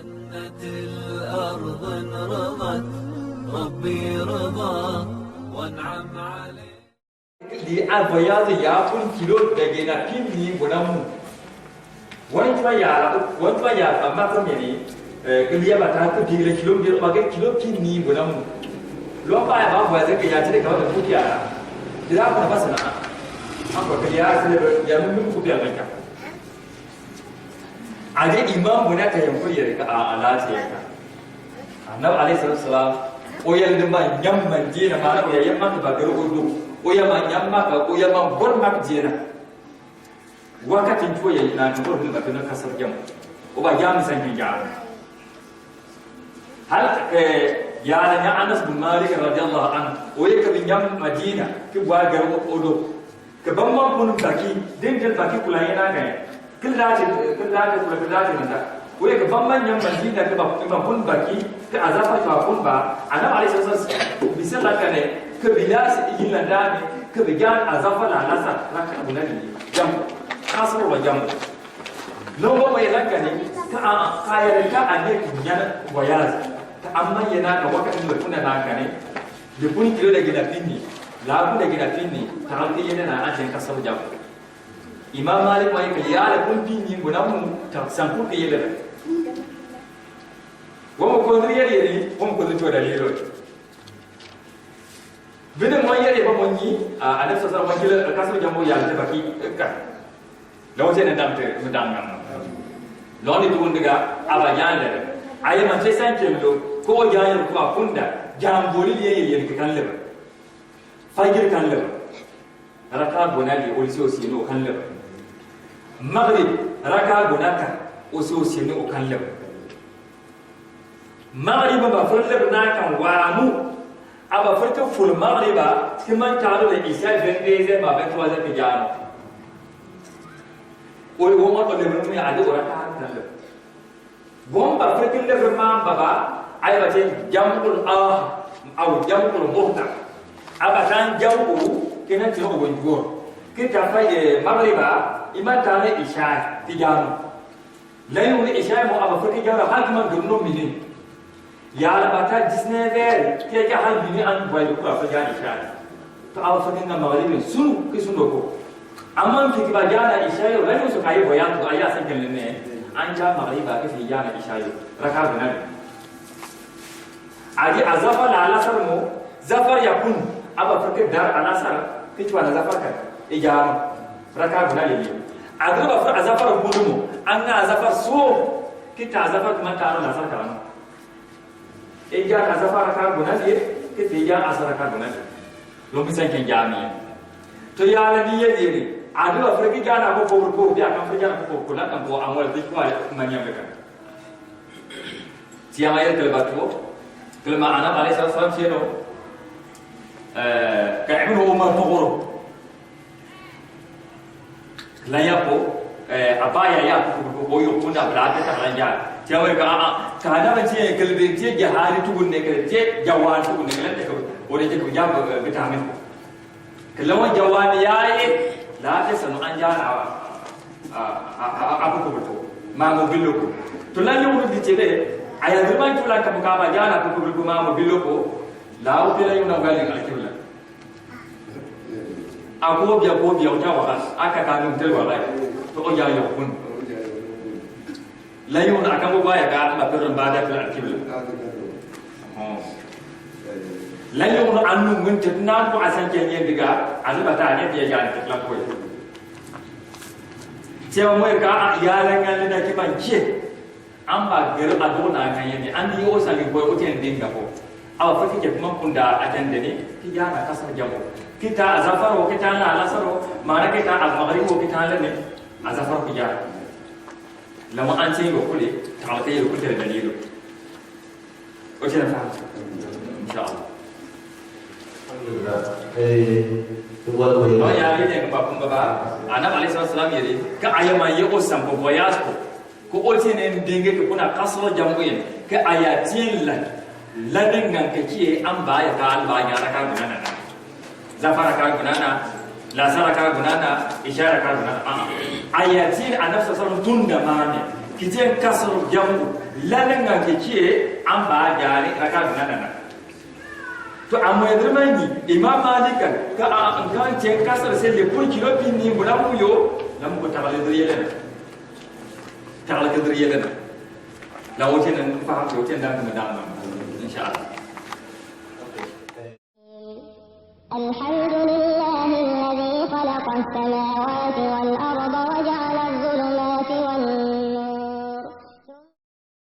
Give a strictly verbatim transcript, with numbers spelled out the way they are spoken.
جنت الأرض انرضت، ربي رضا وانعم علي. Di a voyage ya pun kilo dagena pinni bonamu. Wani tuma yala, wani tuma yala, amma ko meni, eh, kiliya bata ko digile kilo, kilo pinni bonamu. Lo ba ya ba voyage ke ya tire ka ba ko ya. Dira ko na basana. Ako kiliya sile ya mu ko ya manka. Ade imam buna ka yanko yere ka a alati yeka. Annabi alayhi salatu wasalam, o yaldi ma nyam Madina, mana o ya yamma ka bagaro odo. O ya ma nyam Maka, o ya ma bon Maka diena. Wakati ntuwa ya ina ntuwa hulu bakina kasar jam. O ba jam sanki jam. Hal, eh, yala nya Anas bin Malik radiyallahu anhu. O ya ka bi nyam Madina, ki bagaro odo. Ka bamma kun baki, din din baki kula yana gani. Kila ti, kila ti kula, kila ti nanda. Wai ka bamma nyam Madina ka ba, ka ba kun baki, ka azafa ka kun ba. Annabi alayhi salatu wasalam, bisa lakane, ka bilas yin landane, ka bijan azafa la lasar, la ka buna ni. Jam. Kasar wa jam. Longo wai lakane, ka a, ka ya ka ane ki nyana voyage. Ka amma yana ka wakati ni kuna na kane. Di kun kilo dagena pinni, la kun dagena pinni, tagal ke yene na ajen kasar jam. Imam Malik ma yeke yala kun pinni bonamu, ta sanku ke yele. Wa mo ko yele yele, wa mo ko to dalilo. Bine mo yele ba mo ni, a, Annabi sallallahu alayhi wasallam, kasar jam ya te baki, ka. Lɔɔte ne dam te, mi dam nam. Lɔɔni tugun diga, a ba jan lɛ. A ye man te san kendo, ko jan ye ko a kunda, jan boli ye ye ye kan lɛ. Fajir kan lɛ. Raka gona ye, o si o si no kan lɛ. Magrib, raka gona kan, o si o si no kan lɛ. Magrib ba fere leb na kan waamu. A ba fere ke ful magriba, ki man taalo le isa vingt-deux heures ba vingt-trois heures ki jaano. O, o, o, o leb nu ya ade o raka kan leb. Bon ba fere ke leb ma ba ba, ay ba te jam'ul a, aw jam'ul muhta. A ba tan jam'u, kena tino o gonjuor. Ki ta fa, eh, magriba, i man taalo isa, ki jaano. Layu ni ishayi mo a ba fere ki jaana hal ki man gumno mini. Yala ba ta dix-neuf heures, ki ya hal mini an boy ko a fere ki jaana ishayi. To a ba fere ki nga magrib sunu ki sunu ko. Amma ki ki ba jaana ishayi, layu so ka yi boyan ko a ya san ken ne. An ja magrib ba ki fi jaana ishayi. Raka bina. Adi a zafar la lasar mo, zafar ya kun, a ba fere ki dar a lasar, ki cuwa na zafar kan, i jaano, raka guna lili. Adi ba fere a zafar kun mo, an nga a zafar so, ki ta a zafar kuma ta no lasar kan. I jaano a zafar raka guna lili, ki ta i jaano a lasar raka guna lili. Lo mi san ken jaami. To yala ni ye lili, adi ba fere ki jaana ko ko ko, bi a kan fere jaana ko ko, la kan ko amol ki cuwa kuma nyambe kan. Tiya ma yel kele ba tuwo. Kele ma Annabi alayhi salatu wasalam tiye no. Eh, ka Ibnu Umar togoro. Laya ko, eh, a ba ya ya ko, ko, ko yo kunda bla te ta laya. Tiya ma ka, a, a, ka na ba tiye kele be tiye jahari tugun ne kele, tiye jawan tugun ne kele te ko. O de te ko ja ko, eh, bitamin. Kele wa jawani yaye, la te sanu an jaana a, a, a, a, a ko ko ko. Ma mo biloko. To la yo di tebe, a ya dirman tula ka ka ba jaana ko ko ko ma mo biloko. La o pela yo na gali alkibla. A ko biya ko biya o ja wa bas. A ka ka no tel wa bai. To o ja yo kun. Layu na a kan bo baya ka ma pero ba da kila alkibla. Layu na anu mun te na ko a san ke nyen diga, a ba ta ne biya ja ne kila ko. Tiya mo ka a yala ngali na ki ban ke. An ba gere a do na kan yene, an di o sa li ko o ten dinga ko. A ba fere ki ke kuma kunda a ten deni, ki ja na kasar jamo. Ki ta a zafar o, ki ta na lasar o, mana ki ta a magrib o, ki ta lene, a zafar ki ja. Lama an tiye yo kule, ta ka te yo kule dalilo. O tiye na faham. Insha Allah. Alhamdulillah. Eh, to wal wal. Ba ya ni ne ba kun ba. Annabi alayhi salatu wasalam yele, ka a ya ma ye o sampo voyage ko. Ko o tiye ne denge ke kuna kasro jamo yen. Ka a ya tiye la. La ne ngan ke kiye an ba ya ka an ba ya raka guna na. Zafar raka guna na, lasar raka guna na, isha raka guna na. A, a. A ya tiye Annabi sallallahu alayhi wasallam tunda mane. Keten kasoro biamu, lala nga keke, amba jare, raka nana. To amwedre mani, Imam Malik, ka a, ka ten kasoro se le pour kilo pini, bula muyo, na muko tabale dri yelena. Tabale dri yelena. La wote na faham, wote na kuma dama. Insha Allah. الحمد لله الذي خلق السماوات